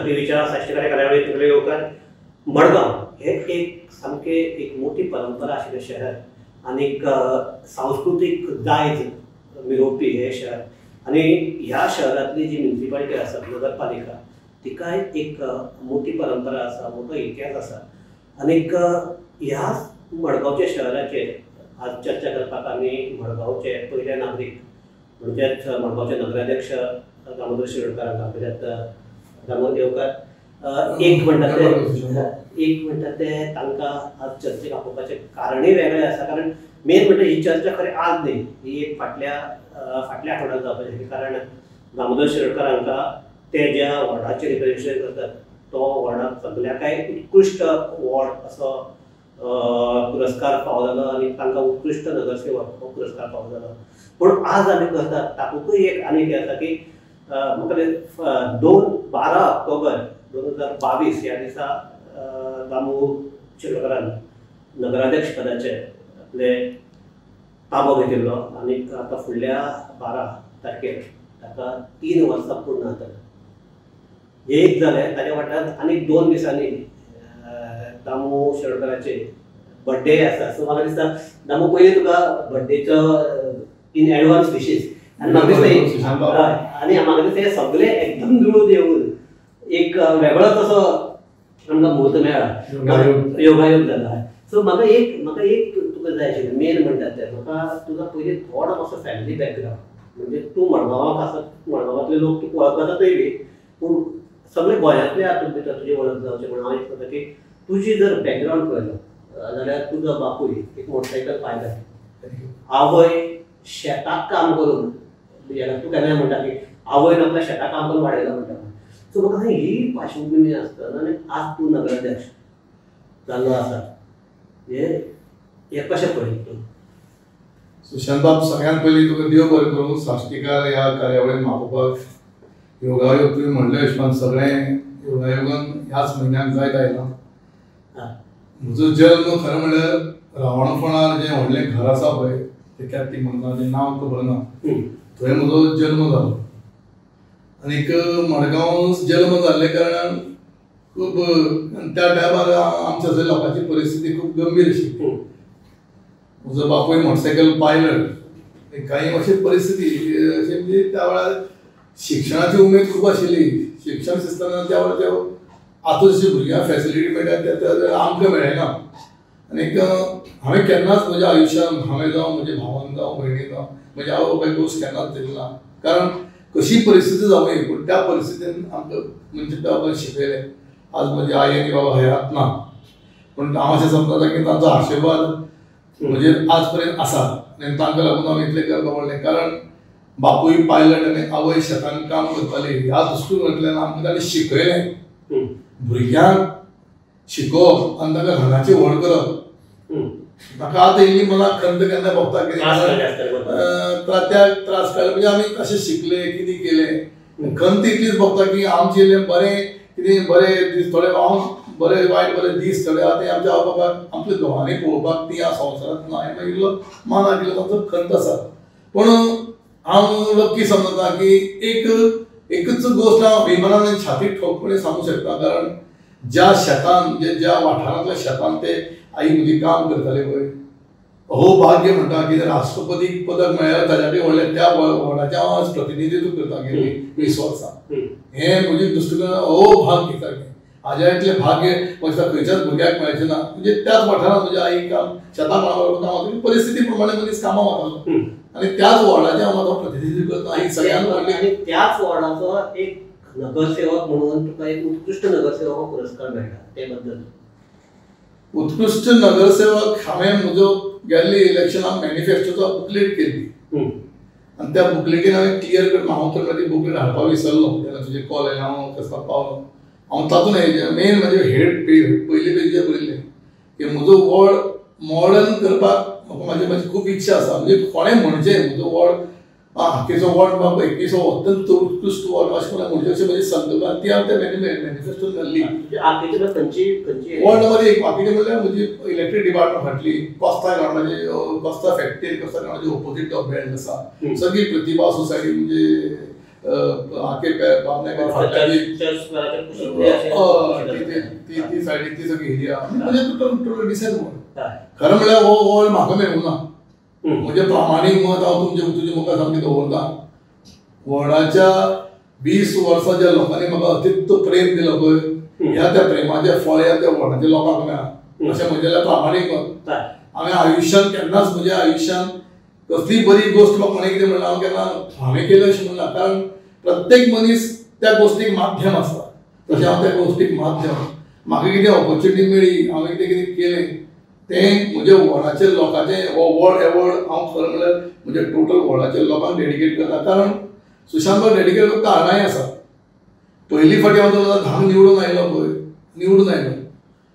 टीव्हीच्या साश्टीकार्य कार्यावळीत तुमगेले येवकार. मडगांव हे एक सामकें एक मोठी परंपरा आशिल्लें शहर आनीक सांस्कृतीक दायज मिरोवपी हें शहर आनी ह्या शहरांतली जी म्युनिसिपालिटी आसा, नगरपालिका, तिकाय एक मोठी परंपरा आसा, मोठो इतिहास आसा. आनीक ह्या मडगांवच्या शहराचेर आज चर्चा करपाक आमी मडगांवचे पयले नागरीक म्हणजेच मडगांवचे नगराध्यक्ष दामोदर शिरोडकार हांकां आपयल्यात. दामोदर येवकार. एक म्हणटा ते तांकां आज चर्चेक आपोवपाचें कारणूय वेगळें आसा, कारण मेन म्हणटा ही चर्चा खरें आज न्ही, ही एक फाटल्या फाटल्या आठवड्यात जावपाची आशिल्ली. कारण दामोदर शिरोडकर हांकां ते ज्या वॉर्डाचेर रिप्रेजेंटेशन करतात तो वॉर्डाक सगळ्या काय उत्कृश्ट वॉर्ड असो पुरस्कार फावो जालो आनी तांकां उत्कृश्ट नगरसेवक हो पुरस्कार फावो जालो. पूण आज आमी करतात तातूंतय एक आनी कितें आसा की म्हाका 12 ऑक्टोबर 2022 ह्या दिसा दामू शिरोडकरान नगराध्यक्ष पदाचे आपले ताबो घेतिल्लो आनी आतां फुडल्या 12 तारखेर ताका 3 वर्सां पूर्ण जातले. एक जालें ताच्या फाटल्यान आनीक 2 दिसांनी दामू शिरोडकराचे बड्डे आसा. सो म्हाका दिसता दामू पयलीं तुका बड्डेचो इन एडवान्स विशीस आनी म्हाका दिसता आनी म्हाका दिसता हे सगळे एकदम जुळून येवन एक वेगळोच असो आमकां म्हूर्त मेळ्ळा, योगायोग जाला. सो म्हाका एक तुका जाय आशिल्लें मेन म्हणटा तें म्हाका तुजो पयलीं थोडो मातसो फॅमिली बॅकग्रावंड, म्हणजे तूं मडगांवाक आसा, मडगांवांतले लोक तुका वळखतातय बी, पूण सगळे गोंयांतले हातूंत भितर तुजी वळख जावची म्हणून हांव एक सांगता की तुजी जर बॅकग्रावंड पळयलो जाल्यार तुजो बापूय एक मोटरसायकल पायलट, आवय शेताक काम करून, तूं केन्नाय म्हणटा की आवयन आपल्या शेताक काम करून वाडयला म्हणटा. सो म्हाका सांग ही पार्श्वभुमी आसतना आनी आज तूं नगराध्यक्ष जाल्लो आसा, हें कशें पळयता तूं? सुशांत बाब, सगळ्यांत पयलीं तुका देव बरें करूं साश्टीकार ह्या कार्यावळीन आपोवपाक. योगायोग तुवें म्हणले हिशोबान सगळें योगायोगान ह्याच म्हयन्याक जायत आयलां. म्हजो जल्म खरें म्हणल्यार रावणफोंडार जें व्हडलें घर आसा पळय, तें कॅप्टीक म्हणटा, तें नांव खबर ना, थंय म्हजो जल्म जालो. आनीक मडगांव जल्म जाल्ले कारणान खूब त्या टायमार आमच्या थंय लोकांची परिस्थिती खूब गंभीर आशिल्ली. म्हजो बापूय मोटरसायकल पायलट, कांय अशी परिस्थिती अशी म्हणजे त्या वेळार शिक्षणाची उमेद खूब आशिल्ली. शिक्षण सिस्टमान त्या वेळार आतां जशी भुरग्यांक फॅसिलिटी मेळटा त्या आमकां मेळना. आनीक हांवें केन्नाच म्हज्या आयुश्यांत हांवें जावं म्हज्या भावान जावं भयणी जावं म्हज्या आवय बापायक दोश केन्नाच दिलो ना, कारण कशी परिस्थिती जावं पूण त्या परिस्थितीन आमकां म्हणजे त्या बाबान शिकयलें. आज म्हजी आई आनी बाबा हयात ना, पूण हांव अशें समजता की तांचो आशिर्वाद म्हजेर आज पर्यंत आसा आनी तांकां लागून हांव इतलें करपाक पडलें. कारण बापूय पायलट आनी आवय शेतान काम करताली, ह्या दृश्टीकोनांतल्यान आमकां तांणी शिकयलें. भुरग्यांक शिकोवप आनी तांकां ल्हानाचें व्हड करप. म्हाका आतां इल्ली मनाक खंत केन्ना भोगता की त्या त्रास काडले, म्हणजे आमी कशें शिकले कितें केलें. खंत इतलीच भोगता की आमचें इल्लें बरें कितें बरें दीस थोडे हांव बरे वायट बरे दीस थोडे आहा ते आमच्या आवय बापायक आमच्या दोगांनी पळोवपाक ती ह्या संवसारांत ना, हें मागीर इल्लो मनाक इल्लो तांचो खंत आसा. पूण हांव लक्की समजता की एकच गोश्ट हांव अभिमानान छाती ठोकपणे सांगूंक शकता, कारण ज्या शेतान म्हणजे ज्या वाठारांतल्या शेतान ते आई म्हजी काम करताली पळय, हो भाग्य म्हणटा की राष्ट्रपती पदक मेळ्ळें ताच्याकय व्हडलें त्या वॉर्डाचें हांव आज प्रतिनिधित्व करता गेली 20 वर्सां. हें म्हजे दृश्टिकोनान हो भाग्य सारकें, हाज्या इतलें भाग्य म्हाका खंयच्याच भुरग्याक मेळचें ना. म्हणजे त्याच वाठारांत म्हजी आई काम शेतां कामां वता, परिस्थिती प्रमाणे मनीस कामां वतालो आनी त्याच वॉर्डाचें हांव आतां प्रतिनिधित्व करता. ही सगळ्यांत व्हडली त्याच वॉर्डाचो एक नगरसेवक म्हणून तुका एक उत्कृश्ट नगरसेवक हो पुरस्कार मेळटा, ते बद्दल. उत्कृश्ट नगरसेवक हांवें म्हजो गेल्ले इलेक्शनाक मॅनिफेस्टोचो बुकलेट केल्ली आनी त्या बुकलेटीन हांवें क्लियर कट, हांव तर ती बुकलेट हाडपाक विसरलो जेन्ना तुजे कॉल आयले हांव कसपाक पावलो. हांव तातूंत मेन म्हजें हेड पयले पेजीचेर बरयल्लें की म्हजो वॉर्ड मॉडर्न करपाक म्हाका म्हाजी म्हाजी खूब इच्छा आसा. म्हणजे कोणें म्हणचें म्हजो वॉर्ड हाकेचो वॉर्ड बाबा एकवीसो अत्यंत उत्कृश्ट वॉर्ड अशें कोणें म्हणचें अशें म्हजी संकल्पना ती हांवें त्या मॅनिफेस्टोन घाल्ली. वॉर्ड नंबर 1 बाकीचे म्हणल्यार म्हजी इलेक्ट्रीक डिपार्टमेंट फाटली कोस्ता ग्रावंडाचे, कोस्ता फॅक्टरी, कोस्ता ग्रावंडाचे ओपोजीट टॉप बँड आसा, सगळी प्रतिभा सोसायटी म्हणजे आके ती सायडीक ती सगळी एरिया म्हणजे टोटल डिसेंट वॉर्ड. खरें म्हळ्यार हो वॉर्ड म्हाका मेळूंक ना. म्हजें प्रामाणीक मत हांव तुमचे तुजे मुखार सामकें दवरता. वॉर्डाच्या 20 वर्सां ज्या लोकांनी म्हाका अतित्त प्रेम दिलो पळय, ह्या त्या प्रेमाचें फळ ह्या त्या वॉर्डाच्या लोकांक मेळ्ळां अशें म्हजें प्रामाणीक मत. हांवें आयुश्यांत केन्नाच म्हज्या आयुश्यांत कसली बरी गोश्ट म्हाका कोणें कितें म्हणलां हांव केन्ना हांवें केलें अशें म्हणना, कारण प्रत्येक मनीस त्या गोश्टीक माध्यम आसता. तशें हांव त्या गोश्टीक माध्यम. म्हाका कितें ऑपॉर्च्युनिटी मेळ्ळी, हांवें कितें कितें केलें तें म्हज्या वॉर्डाच्या लोकांचें हो वॉर्ड एवॉर्ड हांव खरें म्हणल्यार म्हज्या टोटल वॉर्डाच्या लोकांक डेडिकेट करता. कारण सुशांत बाब डेडिकेट करपाक कारणांय आसा. पयली फावटी हांव 2010 निवडून आयलो पळय, निवडून आयलो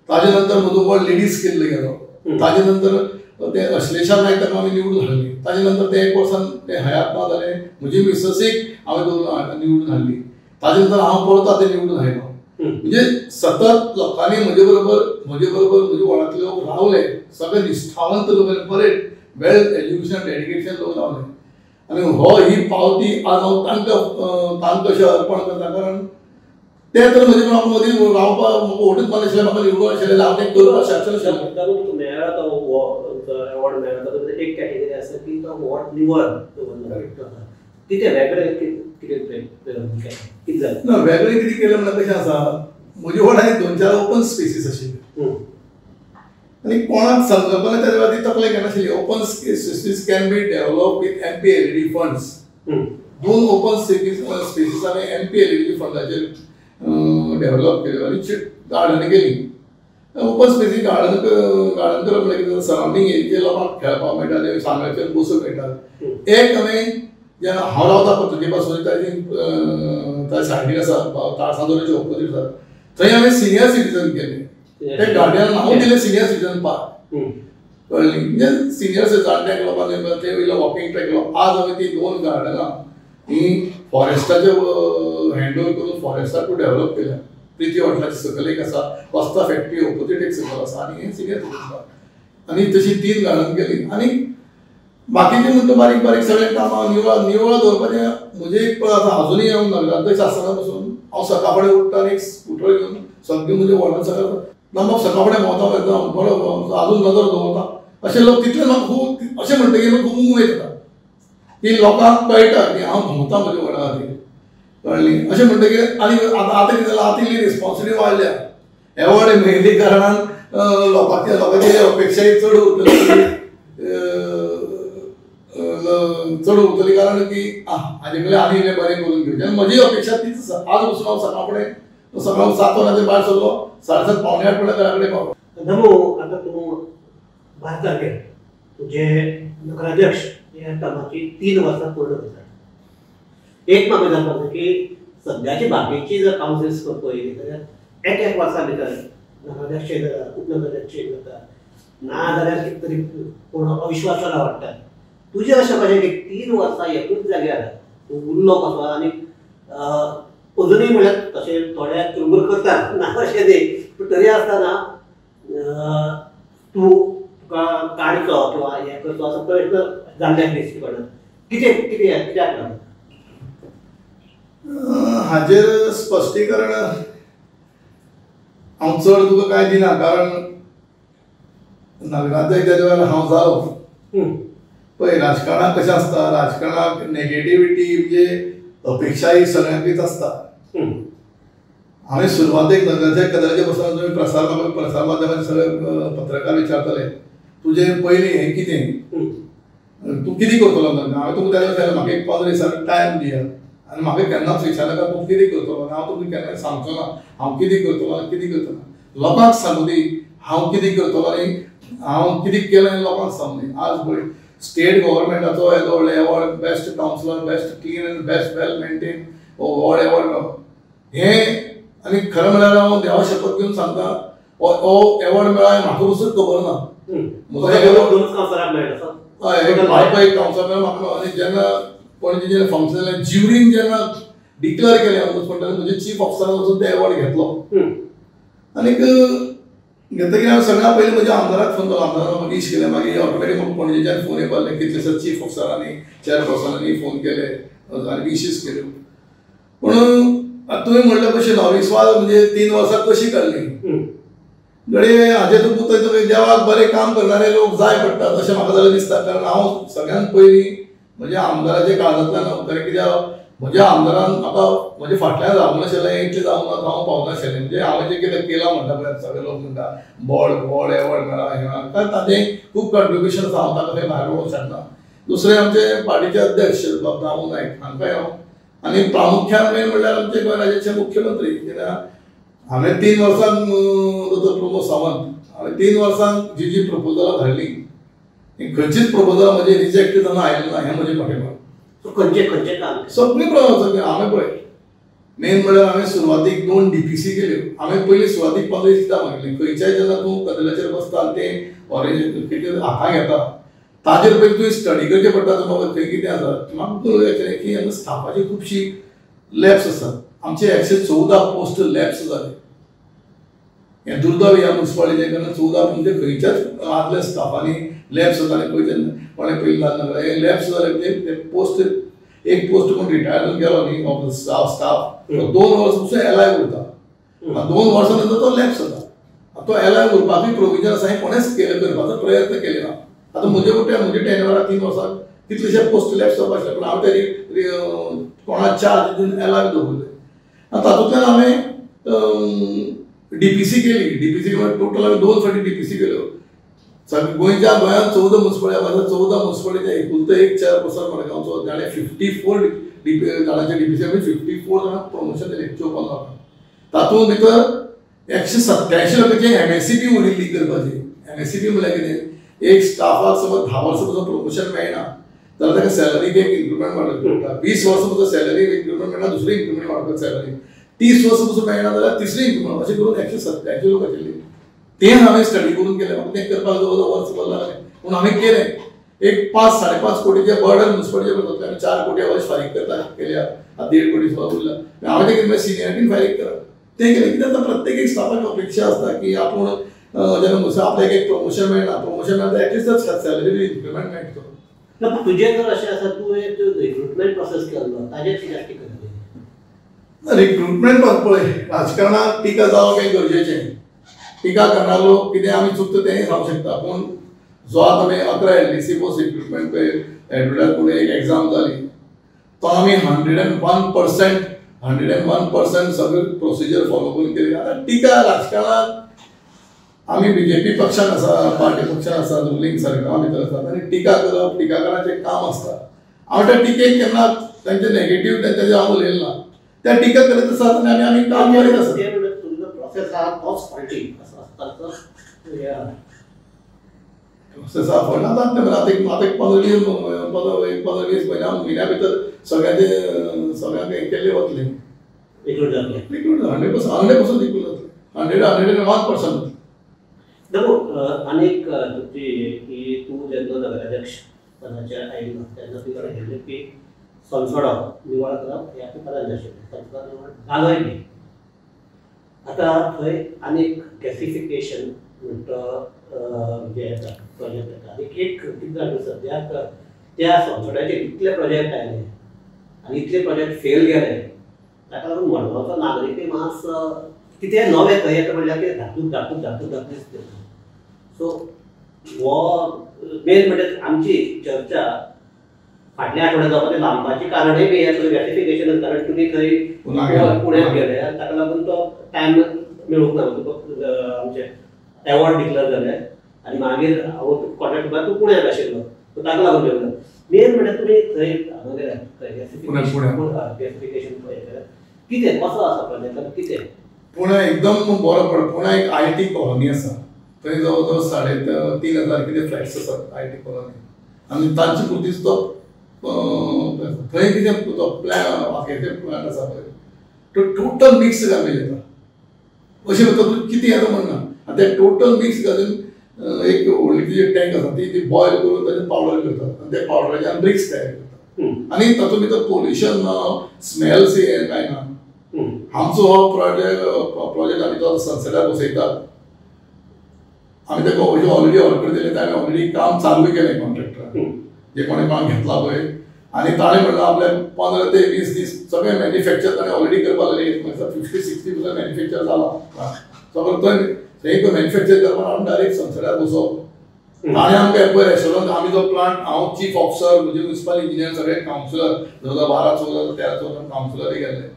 ताजे नंतर म्हजो वॉर्ड लेडीज केल्लो गेलो. ताजे नंतर ते अश्लेषा नायक ताका आमी निवडून हाडली. ताजे नंतर ते एक वर्सान ते हयात ना जालें, म्हजी मिससीक हांवें निवडून हाडली. ताजे नंतर हांव परत आतां निवडून आयलो. म्हणजे सतत लोकांनी म्हजे बरोबर म्हजे वॉर्डांतले लोक रावले, सगळे निश्ठावंत लोक आनी बरे वेल एज्युकेशन डेडिकेशन लोक रावले. आनी हो ही पावती आज हांव तांकां अशें अर्पण करता, कारण ते तर म्हजे मदीं रावपाक म्हाका वोटूच मारनाशिल्ले, म्हाका निवडून आशिल्ले, हांव तें करपाक शकनाशिल्लें. तुका मेळ्ळा तो एवॉर्ड मेळ्ळा तातूंत एक कॅटेगरी आसा की तो वॉर्ड निवळ दवरला, कितें वेगळें कितें कितें जालें ना? वेगळें कितें केलें म्हणल्यार कशें आसा, म्हज्या वॉर्डांत 2-4 ओपन स्पेसीस आशिल्ल्यो आनी कोणाक संकल्पना त्या खातीर तकले घेनाशिल्ली. Open spaces can be develop with MPLAD funds. 2 open spaces हांवें MPLAD फंडाचेर डेव्हलप केल्यो आनी गार्डन केली. ओपन स्पेसीस गार्डन गार्डन करप म्हणल्यार कितें, सरावंडींग एरिया लोकांक खेळपाक मेळटा, ते सांगाचेर बसूंक मेळटा. एक हांवें जेन्ना हांव रावता पत्रिके पासून ताजी त्या सायडीन आसा ताळसांदोराचे ऑपोजीट आसा, थंय हांवें सिनियर सिटीजन केलें. ते गार्डन नांव दिलें सिनियर सिटीजन पार्क. कळ्ळी? म्हणजे सिनियर जाणट्यांक लोकांक थंय वयलो वॉकिंग ट्रॅक केलो. आज हांवें ती 2 गार्डनां ही फॉरेस्टाचे हँड ओवर करून फॉरेस्टाक डेव्हलप केल्या. प्रिती हॉटेलाचे सकयल एक आसा, कोस्ता फॅक्टरी ऑपोजीट एक सकयल आसा आनी हें सिनियर सिटीजन पार्क. आनी तशी 3 गार्डन केली. आनी बाकीचे म्हणटा बारीक बारीक सगळे कामां निवळ निवळ दवरपाचें म्हजें एक आतां आजुनूय हांव नगराध्यक्ष आसतना पसून हांव सकाळ फुडें उठ्ठा आनी एक स्कुटर घेवन सगळें म्हज्या वॉर्डान सगळें ना सकाळ फुडें भोंवता, बरो आजून नदर दवरता. अशें लोक तितले म्हाका खूब अशें म्हणटकीर लोक खूब उमेद येता की लोकांक कळटा की हांव भोंवता म्हज्या वॉर्डा खातीर. कळ्ळी? अशें म्हणटकीर आनी आतां आतां कितें जालां, आतां इल्ली रिस्पॉन्सिबिलिटी वाडल्या. एवॉर्ड मेळिल्ली कारणान लोकांची लोकांची अपेक्षाय चड उरतली, चड उरतली, कारण की हाजे कडल्यान आनी इल्लें बरें करून घेवचें. आनी म्हजी अपेक्षा तीच आसा. आज पसून हांव सकाळ फुडें सकाळ 7 वरांचेर भायर सरलो, 7:30 7:45 पर्यंत घरा कडेन पावलो. नमो, आतां तूं भारताक गेल, तुजें नगराध्यक्ष ह्या कामाची 3 वर्सां पूर्ण जातात. एक म्हाका विचारपाक जाय की सद्याची बाकीची जर कावन्सिल्स पळयली जाल्यार एक एक वर्सा भितर नगराध्यक्ष चेंज जाता, उपनगराध्यक्ष चेंज जाता, ना जाल्यार कितें तरी कोण अविश्वासाला वाडटा. तुजें अशें कशें की 3 वर्सां एकूच जाग्यार तूं उरलो कसो आनी अजुनूय म्हणल्यार तशें थोडे चुरमूर करतात ना अशें न्ही, पूण तरी आसतना तूं तुका काडचो किंवा हें करचो असो प्रयत्न जाल्ले दिश्टी पडना. कितें कितें कित्याक लागून हाजेर स्पश्टीकरण हांव चड तुका कांय दिना, कारण नगराध्यक्ष त्या वेळार हांव जालो. पळय राजकारणाक कशें आसता, राजकारणाक नेगेटिविटी म्हणजे अपेक्षा ही सगळ्यांकच आसता. हांवें सुरवातेक नगराध्यक्ष कदराचे बसून तुमी प्रसार माध्यमाचे सगळे पत्रकार विचारताले तुजें पयलीं हें कितें, तूं कितें करतलो नगर. हांवें तुमकां त्या सांगलें म्हाका एक 15 दिसांनी टायम दिया आनी म्हाका केन्नाच विचारनाका तूं कितें करतलो. हांव तुमकां केन्ना सांगचो ना हांव कितें करतलो आनी कितें करतलो. लोकांक सांगू दी हांव कितें करतलो आनी हांव कितें केलें लोकांक सांगू दी. आज पळय स्टेट गव्हर्मेंटाचो येदो व्हडलो award, best councillor, best clean and best well maintain हो व्हड एवॉर्ड मेळ्ळो. हें आनी खरें म्हणल्यार हांव देवा शपथ घेवन सांगता हो एवॉर्ड मेळ्ळा हें म्हाका पसून खबर ना. हय, एक कावन्सिलर मेळ्ळो म्हाका. आनी जेन्ना पणजे जेन्ना फंक्शन जालें, ज्युरीन जेन्ना डिक्लेअर केलें म्हणटा म्हजे चीफ ऑफिसरान वचून ते एवॉर्ड घेतलो. आनीक घेतकीर हांवें सगळ्या पयलीं म्हज्या आमदाराक फोन केलो, आमदारान म्हाका विश केलें. मागीर ऑटोमॅटीक म्हाका पणजेच्यान फोन येवपाक लागले, कितलेशे चीफ ऑफिसरांनी चेअरपर्सनांनी फोन केले आनी विशीस केल्यो. पूण तुवें म्हणलें भशेन अविस्वास म्हणजे 3 वर्सां कशी काडली घडये हाजे तुका देवाक बरें काम करणारे लोक जाय पडटात अशें म्हाका जाल्यार दिसता. कारण हांव सगळ्यांत पयलीं म्हज्या आमदाराच्या काळजांतल्यान कारण कित्याक म्हज्या आमदारान म्हाका म्हज्या फाटल्यान रावूंक नाशिल्लें, इतलें जावंक ना हांव पावनाशिल्लें. म्हणजे हांवें जें कितें केलां म्हणटा पळय सगळे लोक म्हणटा बोड बोड एवॉर्ड मेळ्ळा हें मेळ्ळा, कारण ताचें खूब कंट्रिब्युशन आसा, हांव ताका खंय भायर वचूंक शकना. दुसरें आमचे पार्टीचे अध्यक्ष बाब दामू नायक हांकांय हांव, आनी प्रामुख्यान मेन म्हणल्यार आमचे गोंय राज्याचे मुख्यमंत्री. कित्याक हांवें 3 वर्सां दोतोर प्रमोद सावंत हांवें 3 वर्सां जी जी प्रपोजलां धाडलीं ती खंयचीच प्रपोजलां म्हजी रिजेक्ट जावन आयलें ना, हें म्हजें मोठेपण. खंयचे खंयचे काम सगळीं प्रपोजल हांवें पळय मेन म्हणल्यार हांवें सुरवातीक 2 DPC केल्यो. हांवें पयलीं सुरवातीक 15 कित्याक मागलें, खंयच्याय जेन्ना तूं कदेलाचेर बसता आनी तें ऑरेंज कितें हाताक घेता ताजेर पयलीं तुवें स्टडी करचें पडटा, तुका थंय कितें आसा. म्हाका की हांगा स्टाफाची खुबशी लॅब्स आसात. आमचे 114 पोस्ट लॅब्स जाले. हें दुर्दैव ह्या मुन्सिपालिटीचें, कारण 14 म्हणजे खंयच्याच आदल्या स्टाफांनी लॅब्स जाताले पळय कोणें पयलीं जालें हें लॅब्स जालें म्हणजे ते पोस्ट एक पोस्ट कोण रिटायर जावन गेलो न्ही ऑफ स्टाफ 2 वर्सां पसून एलाय उरता, 2 वर्सां नंतर तो लॅब्स जाता. तो एलाय उरपाकूय प्रोविजन आसा, हें कोणेंच केलें करपाचो प्रयत्न केले ना. आतां म्हजे म्हजे टेन्युअराक 3 वर्सां कितलेशे पोस्ट लॅब्स जावपा आशिल्ले, पूण हांवें ते कोणा चार्ज दिवन एलाय दवरले. आनी तातूंतल्यान हांवें DPC केली. DPC म्हळ्यार टोटल हांवें 2 फावटी DPC केल्यो. गोंयच्या गोंयांत 14 मुन्सिपालिटी आसा, 14 मुन्सिपालिटीच्या एकुलतो एक चेअरपर्सन मडगांवचो जाणें 54 जाणांचे DPC आमी 54 जाणांक प्रमोशन दिलें 54 लोकांक. तातूंत भितर 187 लोकांची MSCP उरिल्ली करपाची. MSCP म्हळ्यार कितें, एक स्टाफाक समज 10 वर्सां पसून प्रमोशन मेळना जाल्यार ताका सॅलरीक एक इन्क्रिमेंट वाडोवची पडटा, 20 वर्सां पसून सॅलरी इन्क्रिमेंट मेळना दुसरी इन्क्रिमेंट वाडोवपाक सॅलरी, 30 वर्सां पसून मेळना जाल्यार तिसरी इन्क्रिमेंट, अशें करून 187 लोक आशिल्ली. तें हांवें स्टडी करून केलें. म्हाका तें करपाक जवळ जवळ वर्स भर लागलें, पूण हांवें केलें. एक 5-5.5 कोटीचें बर्डन मुन्सिपालिटीचें जातलें, आमी 4 कोटी वर्स फारीक करता केल्या, आतां 1.5 कोटी सुद्दां उरला. हांवें तें केलें सिनियरिटीन फारीक करप तें केलें. कित्याक आतां प्रत्येक एक स्टाफाक अपेक्षा आसता की आपूण जेन्ना आपल्याक एक प्रमोशन मेळना, प्रमोशन मेळना एटलिस्ट सॅलरी इन्क्रिमेंट मेळटलो. ना पूण तुजें जर अशें आसा, तुवें रिक्रुटमेंट प्रोसेस केल्लो ताजेर कित्याक टिका जाली? रिक्रुटमेंट पळय राजकारणाक टिका जावप हें गरजेचें. टिका करणार लोक कितें आमी चुकता तेंय सांगूंक शकता. पूण जो आतां आमी 11 LDC post recruitment पळय एडवर्टायज करून एक एग्जाम जाली, तो आमी 101% 101% सगळें प्रोसिजर फॉलो करून केली. आतां टिका राजकारणाक आमी BJP पक्षान आसा, पार्टी पक्षान आसा, रुलिंग सरकारा भितर आसा आनी टिका करप टिकाकाराचें काम आसता. हांव त्या टिकेक केन्ना तांचे नेगेटीव तांचे हांव उलयलें ना, त्या टिका करत आसात आनी आमी काम करीत आसात. प्रोसेस आहा तोच फाल्टी प्रोसेस आहा फॉल्ट. आतां आतां एक 15-20 म्हयन्या भितर सगळ्यांचे सगळ्यांक हें केल्लें वतलें, रिक्रूट जातलें, रिक्रूट 100% रिक्रूट जातलें, 100-101%. दामू, आनीक तुमची की तूं जेन्ना नगराध्यक्ष पदाचेर आयलो तेन्ना तुवें सांगिल्लें की सोनसडो निवळ करप हें आतां पदान आशिल्लें, सोनसडो निवळ जालोय बी. आतां थंय आनीक गॅसिफिकेशन म्हणटा जें येता प्रोजेक्ट येता, आनी एक कितें जालें सद्याक त्या सोनसड्याचेर इतले प्रोजेक्ट आयले आनी इतले प्रोजेक्ट फेल गेले, ताका लागून मडगांवचो नागरिकूय मातसो कितें नवें थंय येता म्हणल्यार कितें धाकूच धाकूच धाकूच धाकूच दिसता. सो हो मेन म्हणजे आमची चर्चा फाटल्या आठवड्यात जावपाचें लांबपाचें कारणय बी हें गॅसिफिकेशन, कारण तुमी थंय पुण्याक गेले आनी ताका लागून तो टायम मेळूंक ना तुका. आमचे एवॉर्ड डिक्लेअर जाले आनी मागीर हांव कॉन्टेक्ट करपाक तूं पुण्याक आशिल्लो, सो ताका लागून मेळूंक ना. मेन म्हणल्यार तुमी थंय हांगा गेले गॅसिफिकेशन पळय गेले, कितें कसो आसा प्रोजेक्ट कितें? पुणे एकदम बरो पडटा. पुणे एक IT colony आसा, थंय जवळ जवळ 3500 कितें फ्लॅट्स आसात IT colony, आनी तांचे पुरतीच तो थंय कितें तो प्लॅन प्लॅन आसा पळय तो टोटल मिक्स गार्बेज येता. अशें म्हणटा तूं कितें येता म्हणना, आनी ते टोटल मिक्स घालून एक व्हडली जी टँक आसा ती बॉयल करून ताजें पावडर करतात आनी त्या पावडराच्यान ब्रिक्स तयार करतात आनी तातूंत भितर पोल्युशन ना, स्मेल्स कांय ना. आमचो हो प्रोजेक्ट आमी तो सनसेटार बसयतात, आमी ताका ऑलरेडी ऑर्डर दिले, ताणें ऑलरेडी काम चालू केलें कॉन्ट्रॅक्टरान जे कोणें कोणाक घेतला पळय आनी ताणें म्हणलां आपल्याक 15 ते 20 दीस सगळें मॅन्युफॅक्चर ताणें ऑलरेडी करपाक लागले. 50-60% मॅन्युफॅक्चर जाला. सगळें थंय मॅन्युफॅक्चर करपाक हाडून डायरेक्ट सनसॅटार बसोवप. ताणें आमकां पयर एश्योरन्स, आमी जो प्लांट, हांव चीफ ऑफिसर, म्हजे म्युनिसिपल इंजिनियर, सगळे कावन्सिलर जवळ 12, 14, 13, 14 कावन्सिलरय गेल्ले.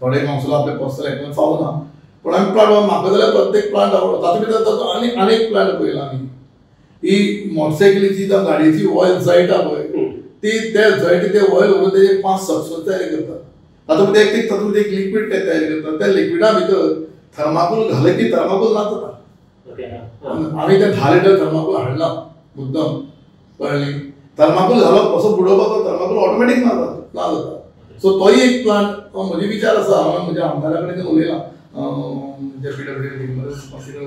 थोडे कावन्सिलर आपले पर्सनल हेतून फावना, पूण आमी प्लांट म्हाका जाल्यार प्रत्येक प्लांट आवडटा. तातूंत भितर ताचो आनी आनीक प्लांट पळयला आमी. ही मोटरसायकलीची जावं गाडयेची ऑयल जळटा पळय, ती ते जळटी ते ऑयल व्हरून तेजे 5 सबस्टन्स तयार करतात. तातूंत एक तातूंत एक लिक्वीड ते तयार करतात. त्या लिक्विडा भितर थर्माकोल घालें की थर्माकोल ना जाता. आमी ते 10 लिटर थर्माकोल हाडला मुद्दम, कळ्ळें. थर्माकोल घालप असो बुडोवपाचो, थर्माकोल ऑटोमॅटीक ना जाता. सो तोय एक प्लांट म्हजे विचार आसा. हांवें म्हज्या आमदारा कडेन उलयलां, जे PWD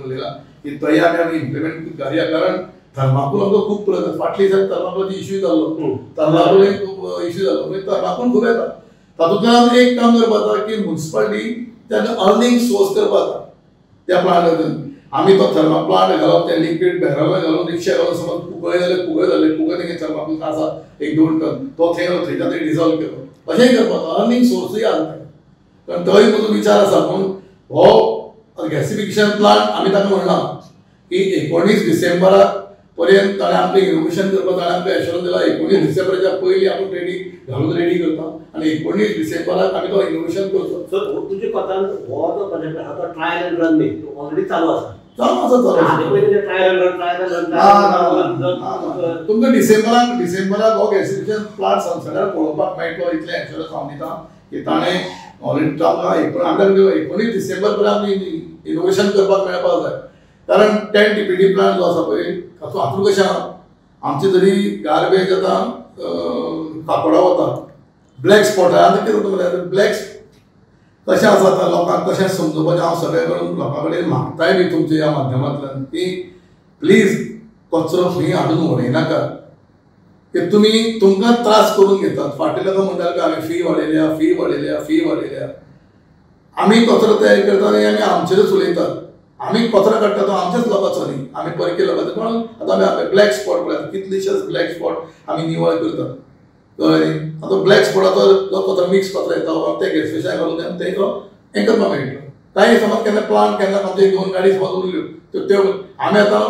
उलयलां की तोय आमी इम्प्लिमेंट करुया. कारण थर्माकोल आमकां खूब पुरो जाता. फाटल्या दिसांनी थर्माकोलाचो इश्यू जाल्लो, थर्माकोल खूब इश्यू जालो, मागीर थर्माकोल खूब येता. तातूंतल्यान एक काम करपाक जाता की म्युनिसिपालिटी ताका अर्निंग सोर्स करपाक जाता त्या प्लांटातून. आमी तो थर्मा प्लांट घालप, ते लिक्वीड बॅरलां घालून रिक्षा घालून समज कुकळे जाले, कुकळे जाले, कुकळे तेंगे थर्माकोल आसा 1-2 टन, तो थंय थंयच्यान ते डिजॉल्व केलो, अशेंय करपाक जाता. अर्निंग सोर्सूय आसा, कारण तोय म्हजो विचार आसा. पूण हो गॅसिफिकेशन प्लांट आमी ताका म्हणलां की 19 डिसेंबराक पर्यंत ताणें आमकां इनोवेशन करपाक ताणें आमकां एश्योरन्स दिला. 19 डिसेंबराच्या पयलीं आपूण रेडी घालून रेडी करता आनी 19 डिसेंबराक आमी तो इनोवेशन करचो. सो तुजे कोतान हो जो प्रोजेक्ट आसा तो ट्रायल एंड रन न्ही, तो ऑलरेडी चालू आसा. चालू आसा, चालू आसा. तुमकां डिसेंबराक हो गॅसिफिकेशन प्लांट सनसॅटार पळोवपाक मेळटलो इतलें एश्योरन्स हांव दिता की ताणें ऑलरेडी आमकां 19 डिसेंबर पर्यंत आमी इनोवेशन करपाक मेळपाक जाय. कारण 10 TPD plant जो आसा पळय तातूंत हातूंत कशें आहा, आमचे जरी गार्बेज आतां काकोडा वता, ब्लॅक स्पॉट आतां कितें जाता म्हणल्यार ब्लॅक कशें आसा आतां लोकांक कशें समजोवपाचें. हांव सगळे कडेन लोकां कडेन मागताय बी तुमच्या ह्या माध्यमांतल्यान की प्लीज कचरो खंय हाडून उडयनाका, की तुमी तुमकां त्रास करून घेतात. फाटले लोक म्हणटाले की आमी फी वाडयल्या, फी वाडयल्या, फी वाडयल्या. आमी कचरो तयार करता आनी आमी आमचेरूच उलयतात. आमी कचरो काडटा तो आमच्याच लोकांचो न्ही, आमी परकी लोकांचो. म्हणून आतां आमी ब्लॅक स्पॉट पळयतात, कितलेशेच ब्लॅक स्पॉट आमी निवळ करतात, कळ्ळें न्ही. आतां ब्लॅक स्पॉटाचो जो कचरो मिक्स कचरो येता ते गॅस स्टेशनार घालून ते तो हें करपाक मेळटलो. कांय समज केन्ना प्लांट केन्ना आमचे 2 गाडी समज उरल्यो त्यो त्यो आमी आतां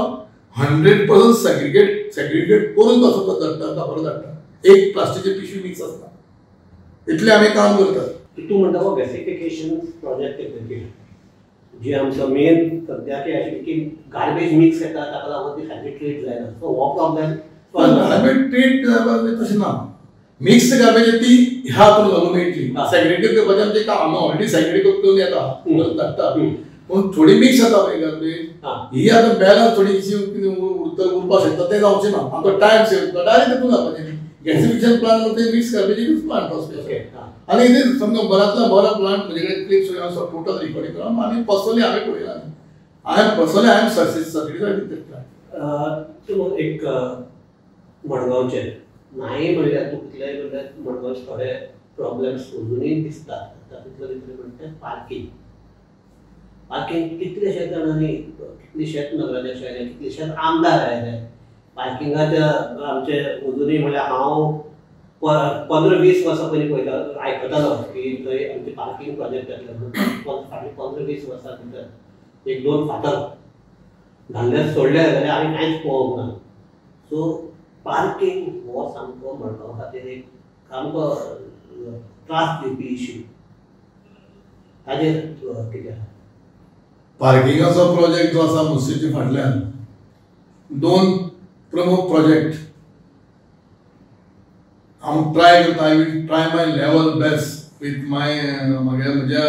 100% सेग्रिगेट करून कचरो धाडटा, कापड धाडटा. एक प्लास्टिकची पिशवी मिक्स आसता. इतलें आमी काम करतात. तूं म्हणटा हो गॅसिफिकेशन प्रोजेक्ट जे आमचो मेन सद्याक आशिल्ली की गार्बेज मिक्स येता ताका लागून ती सारकी ट्रीट जायना. सो हो प्रॉब्लेम गार्बेज ट्रीट तशें ना, मिक्स गार्बेज ती ह्या हातून घालून मेळटली. सेग्रिगेट करपाचें आमचें काम ऑलरेडी सेग्रिगेट करून येता धाडटा, पूण थोडी मिक्स जाता पळय गार्बेज ही आतां बॅलन्स थोडीशी उरपाक शकता, तें जावचें ना. आमकां टायम सेव जाता, डायरेक्ट तितून घालपाचें न्ही. गॅसिफिकेशन प्लांट म्हणटा ते मिक्स गार्बेज प्लांट स्पेशल. आनी इथे समजा बऱ्यांतला बरो प्लांट म्हजे कडेन क्लिप्स टोटल रिकॉर्डिंग करून आनी पर्सनली हांवें पळयला. I am personally I am satisfied with that plant. तूं एक मडगांवचें नाय म्हणल्यार तूं कितलेंय म्हणल्यार मडगांवचे थोडे प्रॉब्लेम्स अजुनूय दिसतात. तातूंतलो भितर म्हणटा पार्किंग. पार्किंग कितलेशेच जाणांनी, कितलेशेच नगराध्यक्ष आयले, कितलेशेच आमदार आयले, पार्किंगाच्या आमचे अजुनूय म्हणल्यार हांव 15-20 वर्सां पयलीं पळयता आयकतालो की थंय आमचें पार्किंग प्रोजेक्ट जातलें म्हणून. फाटल्या 15-20 वर्सां भितर 1-2 फातर घाल्ले सोडले जाल्यार आमी कांयच पळोवंक ना. सो पार्किंग हो सामको मडगांव खातीर एक सामको त्रास दिवपी इश्यू. ताजेर कितें आसा? पार्किंगाचो प्रोजेक्ट जो आसा मुस्तीच्या फाटल्यान 2 प्रमुख प्रोजेक्ट हांव ट्राय करता. I will try my level best with my म्हागे म्हज्या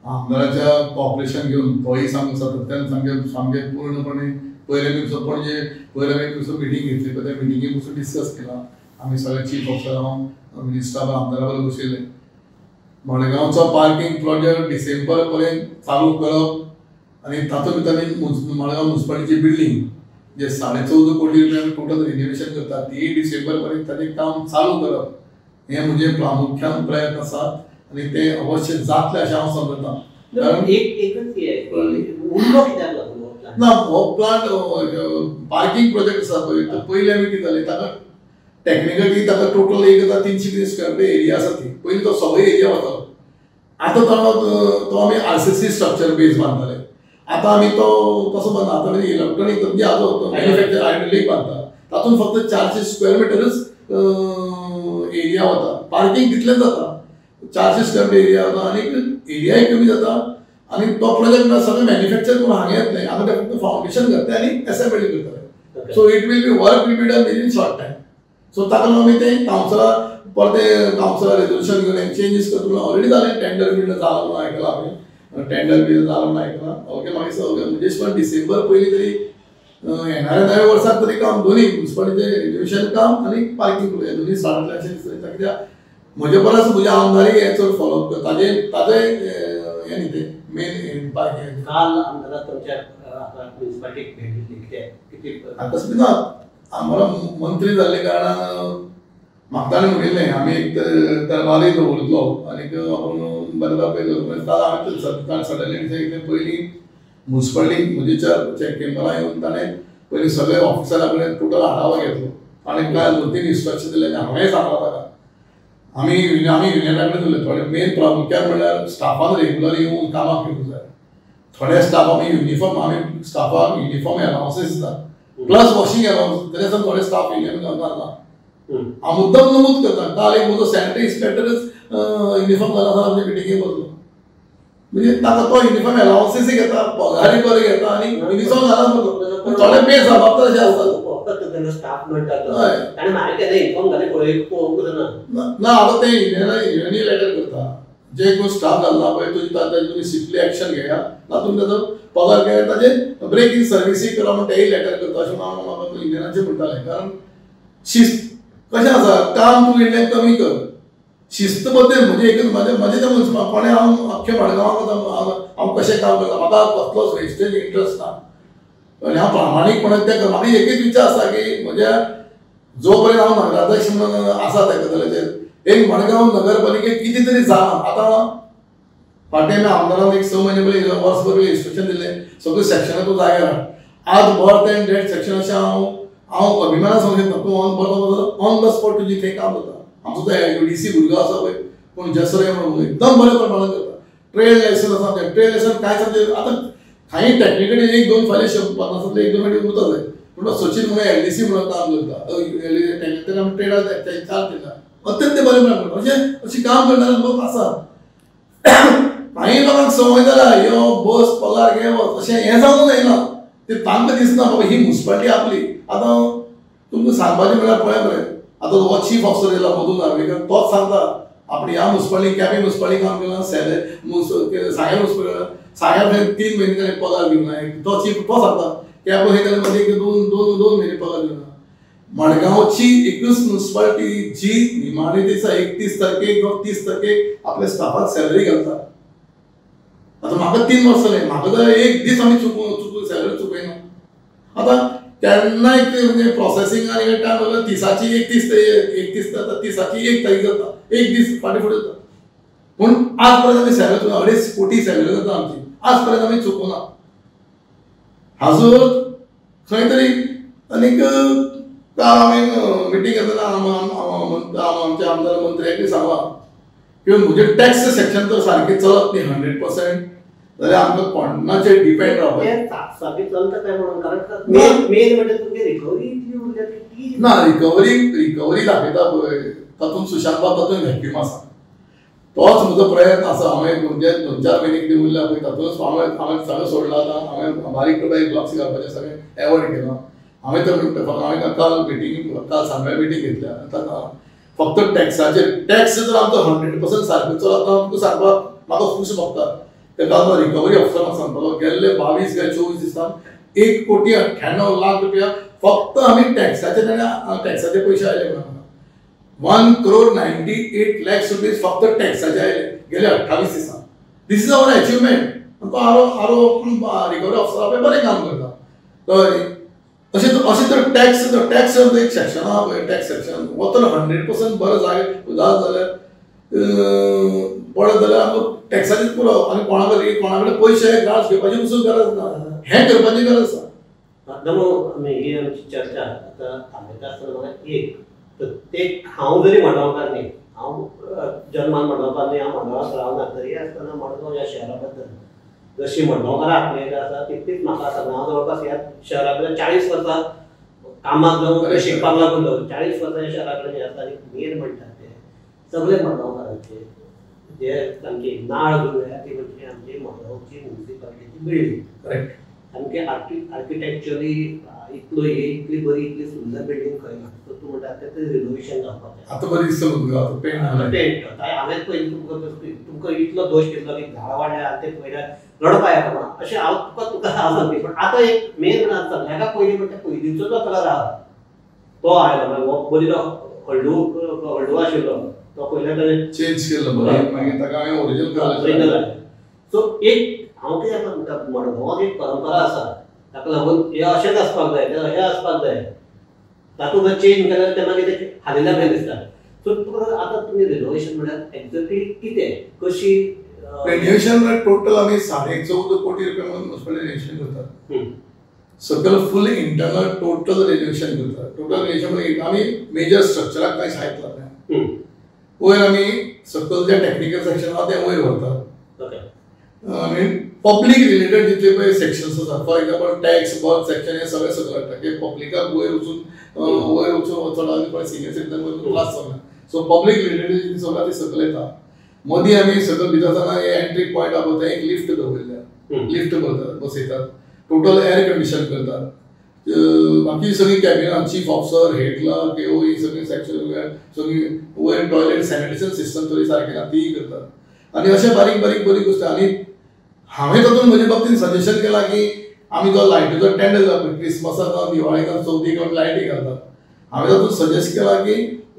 आमदाराच्या कॉपरेशन घेवन, तोय सामको सातत्यान सामकें सामकें पूर्णपणे पयले आमी पणजे पयले आमी पसून मिटींग घेतली, पळय त्या मिटिंगे पसून डिस्कस केलां आमी सगळे चीफ ऑफिसर हांव मिनिस्टरा आमदारा बरोबर बशिल्ले. मडगांवचो पार्किंग प्रोजेक्ट डिसेंबर पर्यंत चालू करप आनी तातूंत भितर आमी मडगांव म्युनिसिपालिटीची बिल्डींग जे 14.5 कोटी रुपया आमी टोटल रिनोवेशन करतात ती डिसेंबर पर्यंत ताजें काम चालू करप हें म्हजें प्रामुख्यान प्रयत्न आसा आनी ते अवश्य जातलें अशें हांव समजतां. कारण एकच उरलो कित्याक लागून ना हो प्लांट पार्किंग प्रोजेक्ट आसा पळय तो पयलीं आमी कितें जालें ताका टॅक्निकली ताका टोटल 1300 कितें स्क्वेअर फीट एरिया आसा ती. पयलीं तो सगळो एरिया वतालो. आतां तो आमी आरसीसी स्ट्रक्चर बेज बांदताले. आतां आमी तो कसो बांदता, आतां आमी इलेक्ट्रॉनीक म्हणजे आतां मॅन्युफॅक्चर हायड्रोलीक बांदता, तातूंत फक्त 400 स्क्वेअर मिटरूच एरिया वता. पार्किंग तितलेंच जाता, 400 स्क्वेअर मिटर एरिया वता आनी एरियाय कमी जाता. आनी तो प्रोजेक्ट म्हणल्यार सगळें मॅन्युफॅक्चर करून हांगा येतलें. आतां ते फक्त फावंडेशन घातलें आनी एसेंबली करतले. So it will be work will be done within short time. So ताका लागून आमी तें कावन्सिला परतें कावन्सिला रेजोल्युशन घेवन चेंजीस करता. म्हणून ऑलरेडी जालें, टेंडर बीन जालां म्हणून आयकलां हांवें, टेंडर बीन जालां म्हणून आयकलां. ओके, मागीर सगळें म्हणजे पण डिसेंबर पयलीं तरी येणाऱ्या नव्या वर्साक तरी काम दोन्ही म्युनिसिपालिटीचें रेनोवेशन काम आनी पार्किंग हें दोन्ही स्टार्ट जातलें अशें दिसता. कित्याक म्हजे परस म्हज्या आमदारय हें चड फॉलोअप करता, ताजें हें न्ही तें मेन पार्किंग. काल आमदारान तुमच्या म्युनिसिपालिटीक भेट दिली, कितें आकस्मीत ना, आमदार मंत्री जाल्ले कारणान म्हाका ताणें म्हणिल्लें आमी एक तरवारय दवरतलो आनीक आपूण बरें पळयलो. काल हांवें ताणें सडनली कितें पयलीं म्युनिसिपालिटीक म्हजे चेंबरां येवन ताणें पयलीं सगळे ऑफिसरा कडेन टोटल आढावा घेतलो आनी कांय 2-3 इन्स्ट्रक्शन दिले. हांवेंय सांगलां ताका, आमी युनियना कडेन उरले. थोडे मेन प्रामुख्यान म्हणल्यार स्टाफान रेगुलर येवन कामाक येवंक जाय. थोडे स्टाफ आमी युनिफॉर्म, आमी स्टाफाक युनिफॉर्म एलावन्सीस दिता प्लस वॉशिंग एलावन्स, तरी आसतना थोडे स्टाफ युनियन घालना. हांव मुद्दम नमूद करता, काल एक म्हजो सॅनिटरी इन्स्पेक्टरच युनिफॉर्म घालना आमच्या मिटिंगेक बसलो. म्हणजे ताका तो युनिफॉर्म एलावन्सीस घेता, पगारय बरें घेता आनी युनिफॉर्म घालना बसलो. थोडे बेजबाबदार अशे आसतात स्टाफ म्हणटा ताणें हांवें केन्ना इन्फॉर्म घालें पळोवंकच ना. ना, आतां ते युनियनी लेटर करता, जे कोण स्टाफ घालना पळय तुजी ताजेर तुमी स्ट्रिक्टली एक्शन घेया, तातूंत ताजो पगार घेया, ताजेर ब्रेक इन सर्विसीय करा म्हूण तेय लेटर करता अशें हांव म्हाका युनियनाचें म्हणटालें. कारण शिस्त कशें आसा, काम तूं इल्लें कमी कर, शिस्तबद्ध म्हणजे एकच म्हाजें म्हाजें तें मनशां कोणें हांव अख्खें मडगांवाक हांव कशें काम करता, म्हाका कसलोच वेस्टेज इंट्रस्ट ना आनी हांव प्रामाणीकपणान तें करता. म्हाका एकूच विचार आसा की म्हज्या जो पर्यंत हांव नगराध्यक्ष म्हणून आसा त्या गजालीचेर एक मडगांव नगरपालिकेक कितें तरी जालां. आतां फाटीं आमी आमदारान एक 6 म्हयने पयलीं वर्सभर पयलीं इन्स्ट्रक्शन दिल्लें, सगळीं सॅक्शनां तूं जाग्यार हाड. आज बर्थ एंड डेथ सॅक्शन अशें हांव हांव अभिमानान सांगूंक शकता, तूं on birth on the spot तुजी थंय काम जाता. आमचो तो UDC भुरगो आसा पळय कोण जसरे म्हणून एकदम बऱ्या प्रमाणान करता. ट्रेड लायसन्स आसा आमचें, ट्रेड लायसन्स कांयच आमचें आतां कांय टॅक्निकली 1-2 फायली 50 1-2 फायली उरता जाय. पूण सचीन म्हणून LDC म्हणून काम करता, ताका आमी ट्रेडाक चार्ज दिला, अत्यंत बरें प्रमाण. अशें अशें काम करणारे लोक आसात. कांय लोकांक संवय जाला यो बस पगार घे वच, अशें हें जावंक जायना. ते तांकां दिसना बाबा ही म्युनिसिपालिटी आपली. आतां तुमकां सांगपाचें म्हणल्यार पळय मरे, आतां हो चीफ ऑफिसर येयला मधू नार्वेकर, तोच सांगता आपणे ह्या म्युनिसिपालिटी केपें म्युनिसिपालिटी काम केलां, सेले सांग्यार म्युनिसिपालिटी, सांग्यार खंय 3 म्हयने ताणें पगार दिवंक ना. तो चीफ तो सांगता केपें खंय ताणें मदीं 2 म्हयने पगार दिवंक ना. मडगांवची एकूच म्युनिसिपालिटी जी निमाणे दिसा 31 तारखेक किंवा 30 तारखेक आपल्या स्टाफाक सॅलरी घालता. आतां म्हाका 3 वर्सां जालीं, म्हाका जाल्यार एक दीस आमी चुकून सॅलरी चुकयना. आतां केन्नाय म्हणजे प्रोसेसिंग आनी टायम जाल्यार 30ची 31 जाता, 30ची 1 तारीख जाता, एक दीस फाटीं फुडें जाता. पूण आज पर्यंत आमी सॅलरी चुकना, 2.5 कोटी सॅलरी जाता आमची, आज पर्यंत आमी चुकूना. हाजो खंय तरी आनीक काल हांवें मिटींग घेतना आमच्या आमदार मंत्र्याकूय सांगलां की म्हजें टॅक्स सेक्शन तर सारकें चलत न्ही 100% जाल्यार आमकां कोणाचेर डिपेंड रावपाचें. सारकें चलता काय म्हणून, कारण मेन म्हणजे तुमची रिकवरी इतली उरल्या ती ना. रिकवरी दाखयता पळय तातूंत सुशांत बाब तातूंत व्हॅक्यूम आसा. तोच म्हजो प्रयत्न आसा. हांवें म्हणजे 2-4 म्हयने कितें उरल्या पळय तातूंतच हांवें सगळें सोडलां. आतां हांवें बारीक करपाक ब्लॉक्स घालपाचें सगळें एवॉयड केलां. हांवें तर हांवें काल मिटींग काल सांजवेळा मिटींग घेतल्या. आतां फक्त टॅक्साचेर टॅक्स जर आमचो 100% सारको चलत ना तुका सांगपाक म्हाका खूश भोगता. तेका आमचो रिकवरी ऑफिसर म्हाका सांगतालो गेल्ले 22 काय 24 दिसान 1,98,00,000 रुपया फक्त आमी टॅक्साचे टॅक्साचे पयशे आयले म्हणून 1,98,00,000 रुपीज फक्त टॅक्साचे आयले गेले 28 दिसान. This is our achievement. तो आरो रिकवरी ऑफिसर पळय बरें काम करता. कळ्ळें न्ही? अशें अशें तर टॅक्स टॅक्स एक सेक्शन आहा पळय, टॅक्स सेक्शन हो तर 100% बरो जाय जाल्यार पडत जाल्यार आमकां टॅक्साचेच पुरो आनी कोणा कडेन पयशे ग्रांट्स घेवपाची पसून गरज ना, हें करपाची गरज आसा. दमो आमी ही आमची चर्चा आतां थांबयता आसतना म्हाका एक तर ते हांव जरी मडगांवकार न्ही, हांव जन्मान मडगांवकार न्ही, हांव मडगांवांत रावना, तरी आसतना मडगांव ह्या शहरा बद्दल जशी मडगांवकारां आत्मीयता आसा तितलीच म्हाका आसा. हांव जवळपास ह्या शहरा कडेन 40 वर्सां कामाक जावं शिकपाक लागून जावं 40 वर्सां ह्या शहरा कडेन आसा. आनी मेन म्हणटा ते सगळे मडगांवकारांचे जे सामकी नाळ जुळ्या ती म्हणजे आमची मडगांवची म्युनिसिपालिटीची बिल्डींग. करेक्ट. सामकी आर्किटेक्चरली इतलो इतली बरी इतली सुंदर बिल्डींग खंय ना. सो तूं म्हणटा तें रिनोवेशन जावपाक जाय. आतां बरी दिसता तुमकां आतां पेंट पेंट हांवें पयलीं तुमकां इतलो दोश दिसलो की झाडां वाडल्या आनी ते पयल्यार रडपा येता म्हणून अशें हांव तुका हांव सांगता. पण आतां एक मेन म्हणल्यार सगळ्याक पयलीं म्हणटा पयलींचो जो कलर आहा तो आयलो, मागीर हो पयलीं तो हळडू हळडू आशिल्लो तो पयल्या ताणें चेंज केल्लो बरें, मागीर ताका हांवें ओरिजिनल कलर. सो एक हांव कितें म्हणटा मडगांवांत एक परंपरा आसा ताका लागून हें अशेंच आसपाक जाय, तें अशें आसपाक जाय, तातूंत जर चेंज केल्यार तें मागीर तें हालिल्या भशेन दिसता. सो तुका आतां तुमी रिनोवेशन म्हळ्यार एक्झॅक्टली कितें कशी रिनोवेशन म्हळ्यार टोटल आमी 14.5 कोटी रुपया म्हणून म्युनिसिपालिटी रिनोवेशन करतात. सकयल फूल इंटरनल टोटल रिनोवेशन करतात. टोटल रिनोवेशन म्हणजे आमी मेजर स्ट्रक्चराक कांय हात लायना. वयर आमी सकयल जे टॅक्निकल सेक्शन आहा तें वयर व्हरतात. आनी पब्लीक रिलेटेड जितले पळय सेक्शन्स आसा, for example tax birth section हे सगळे सकयल हाडटा की पब्लिकाक वयर वचून वचून आनी पळय सिनियर सिटीजन वचून त्रास जावना. सो पब्लीक रिलेटेड जितली सगळ्या ती सकयल येता. मदीं आमी सकयल भितर आसतना एंट्री पॉयंट आहा थंय एक लिफ्ट दवरल्या, लिफ्ट बसयतात, टोटल एअर कंडिशन करतात. बाकी सगळीं कॅबिनां चीफ ऑफिसर हेड क्लर्क ओ ही सगळीं सेक्शन सगळीं वयर टॉयलेट सॅनिटेशन सिस्टम तरी सारकें ना तीय करतात. आनी अशें बारीक बारीक बरी गोश्ट. आनी हांवें तातूंत म्हजे बाबतींत सजेशन केलां की आमी जो लायटीचो टेंडर जाता क्रिसमसाक जावं दिवाळेक जावं चवथीक आमी लायटी घालतात, हांवें तातूंत सजेस्ट केलां की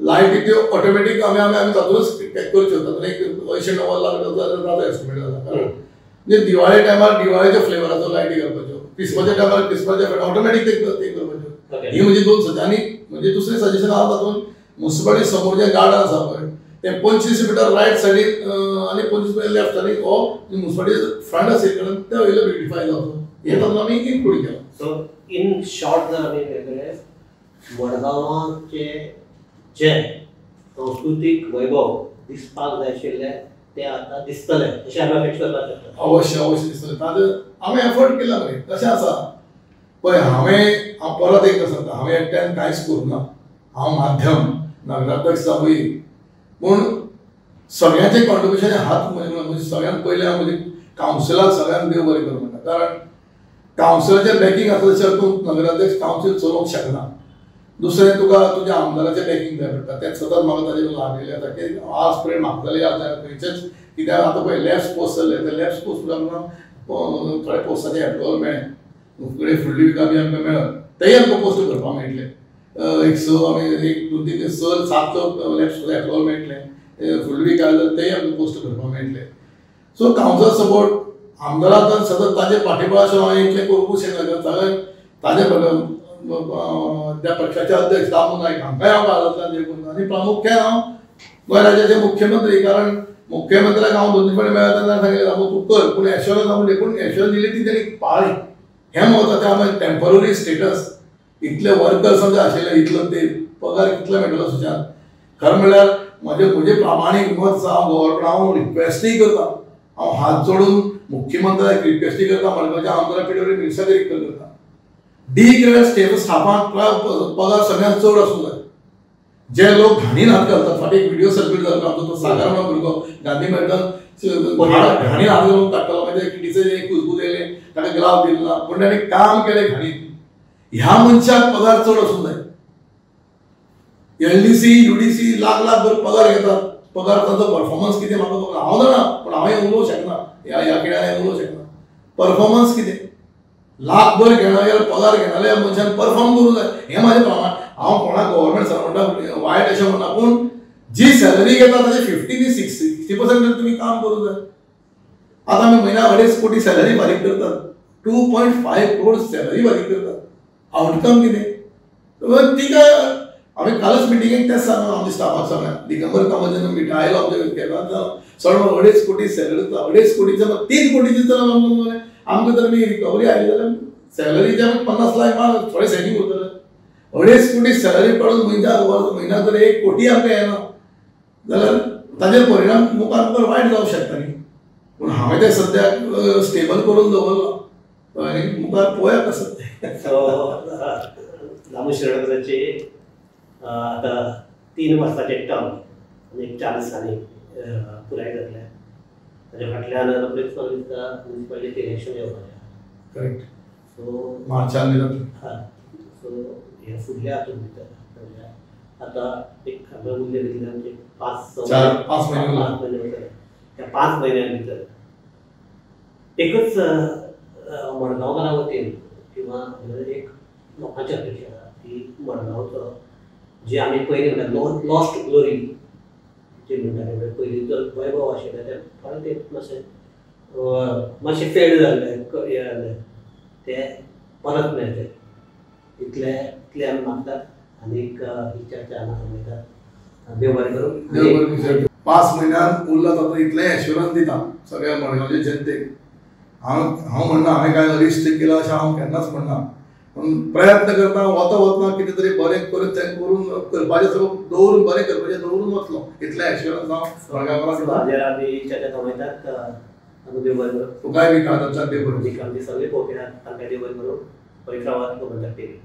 लायटी त्यो ऑटोमॅटीक आमी आमी आमी तातूंतच करच्यो. तातूंत एक 80-90 लाख जाता एस्टिमेट जाता. कारण म्हणजे दिवाळे टायमार दिवाळेच्या फ्लेवराचो लायटी घालपाच्यो, क्रिसमसाच्या टायमार क्रिसमसाच्या ऑटोमॅटीक ते करपाच्यो. ही म्हजी दोन सजेशन. आनी म्हणजे दुसरें सजेशन आहा तातूंत म्युनिसिपालिटी समोर जें गार्डन आसा पळय तें 25 मिटर रायट सायडीन आनी 25 मिटर लेफ्ट सायडीन हो म्युनिसिपालिटी फ्रंट आशिल्ले कारणान ते वयलो ब्युटिफाय जावचो हें तातूंत आमी इन्क्लूड केलां. सो इन शॉर्ट जर आमी वेगळे मडगांवाचे जे सांस्कृतीक वैभव दिसपाक जाय आशिल्लें ते आतां दिसतलें अशें आमी अपेक्षा करपाक शकता. अवश्य अवश्य दिसतलें. ताजेर हांवें एफर्ट केला मरे. कशें आसा पळय हांवें परत एकदां सांगता, हांवें एकट्यान कांयच करूं ना. हांव माध्यम नगराध्यक्ष जावूय पूण सगळ्यांचें कॉन्ट्रिब्युशन हात म्हणजे सगळ्यांत पयलें हांव म्हजे कावन्सिलाक सगळ्यांक देव बरें करूं म्हणटा. कारण कावन्सिलाचें बॅकींग आसता जाल्यार तूं नगराध्यक्ष कावन्सील चलोवंक शकना. दुसरें तुका तुज्या आमदाराचें बॅकींग जाय पडटा. तें सदांच म्हाका ताजें लागलेलें आसा की आज पर्यंत म्हाका जाल्यार याद जायना खंयचेच कित्याक आतां पळय लॅप्स पोस्ट जाल्ले ते लॅप्स पोस्ट आमकां थोडे पोस्टाचें एप्रुवल मेळ्ळें, फुडें फुडली विका बी आमकां मेळत तेय आमकां पोस्ट करपाक मेळटले. एक 6 आमी 1 2 3 6 7 लॅप्स एप्रुवल मेळटलें, फुडली वीक आयले जाल्यार तेय आमकां पोस्ट करपाक मेळटले. सो कावन्सिल सपोर्ट आमदाराक सतत ताजे पाठिंबो आशिल्लो हांवें इतलें करूंक शकना. ताजे त्या पक्षाचे अध्यक्ष दामू नायक हांकांय हांव काळजांतल्यान देव करूं. आनी प्रामुख्यान हांव गोंय राज्याचे मुख्यमंत्री, कारण मुख्यमंत्र्याक हांव दोन फावटी मेळ्ळा तेन्ना सांगलें दामू तूं कर, पूण एश्योरन्स हांव पूण एश्योरन्स दिली ती ताणी पाळ्ळी. हें म्हत्वाचें. आमी टेम्पररी स्टेटस इतले वर्कर्स आमचे आशिल्ले इतलो ते पगार कितलो मेळटलो सुशांत. खरें म्हणल्यार म्हजें प्रामाणीक मत हांव गव्हर्मेंट हांव रिक्वेस्टूय करता, हांव हात जोडून मुख्यमंत्र्याक रिक्वेस्टूय करता, मडगांवच्या आमदारा पिडब्ल्यू मिनिस्टराक रिक्वेस्ट करता, डी ग्रेड स्टेटस स्टाफांक पगार सगळ्यांत चड आसूंक जाय. जे लोक घाणीन हात घालतात, फाटीं एक व्हिडियो सर्क्युलेट जालो आमचो तो सागर म्हणून भुरगो गांधी मैदान घाणीन हात घालून काडटालो, मागीर टिचर एक कुजबूज येयलें ताका ग्लाव दिलो ना, पूण ताणें काम केलें घाणीन. ह्या मनशाक पगार चड आसूंक जाय. LDC UDC lakh lakh भर पगार घेतात, पगार तांचो परफॉर्मन्स कितें म्हाका खबर हांव जाणा, पूण हांवें उलोवंक शकना ह्या खिणाक उलोवंक शकना. परफॉर्मन्स कितें लाखभर घेना जाल्यार पगार घेना जाल्यार मनशान परफॉर्म करूंक जाय. हें म्हाजें प्रमाण. हांव कोणाक गव्हर्मेंट सर्वंटाक वायट अशें म्हणना, पूण जी सॅलरी घेता ताजे 50 ते 60% तुमी काम करूंक जाय. आतां आमी म्हयन्याक 2.5 कोटी सॅलरी फारीक करतात, 2.5 करोड सॅलरी फारीक करतात, आवटकम कितें? तिका आमी कालच मिटिंगेक तेंच सांगलां आमच्या स्टाफाक सगळ्यांक. दिगंबर कामत जेन्ना मिटिंग आयलो आमच्या केपें, सर 2.5 कोटी सॅलरी, 2.5 कोटीचे 3 कोटीचे तर आमकां जर मी रिकवरी आयली जाल्यार सॅलरीचे 50 लाख मार थोडे सेव्हींग उरतले. 2.5 कोटी सॅलरी काडून म्हयन्याक म्हयन्याक जर 1 कोटी आमकां येना जाल्यार ताजेर परिणाम मुखार मुखार वायट जावंक शकता न्ही. पूण हांवें तें सद्याक स्टेबल करून दवरलां आनी मुखार पळोवया कसो. सो दामू शिरोडकराचे आतां 3 वर्साचे टर्म आनी 4 दिसांनी पुराय जातले. ताच्या फाटल्यान रोखडीच म्हाका दिसता म्युनिसिपालिटी इलेक्शन येवपाचें. करेक्ट. सो मार्चान जातलें. हां, सो हे फुडल्या हातूंत भितर म्हणल्यार आतां एक खबर उरले भितर आमचे 5-4-5 म्हयने उरतले. ह्या 5 म्हयन्यां भितर एकच मडगांवकारा वतीन किंवा एक लोकांची अपेक्षा आसा की मडगांवचो जे आमी पयलीं म्हणटा लॉस्ट ग्लोरी जे म्हणटाले, म्हणजे पयलींचो वैभव आशिल्लें तें परत एक मातशें मातशें फेड जाल्लें, हें जाल्लें, तें परत मेळचें इतलें इतलें आमी मागतात आनीक ही चर्चा हांगा थांबयतात. देव बरें करूं. 5 म्हयन्यान उरला तातूंत इतलें एश्युरन्स दिता सगळ्या मडगांवचे जनतेक. हांव हांव म्हणना हांवें कांय अरिश्ट केलां अशें हांव केन्नाच म्हणना, पूण प्रयत्न करता वता वतना कितें तरी बरें करून तें करून करपाचें सगळें दवरून बरें करपाचें दवरून वतलो इतलें एश्युरन्स हांव मडगांवकारांक दिता. हाजेर आमी चर्चा थांबयतात. देव बरें करूं. तुकाय बी काळजांतल्यान देव बरें करूं. आमचे सगळे पळोवपी आहात तांकां देव बरें करूं. परिक्रमा गोमंतक टीव्ही.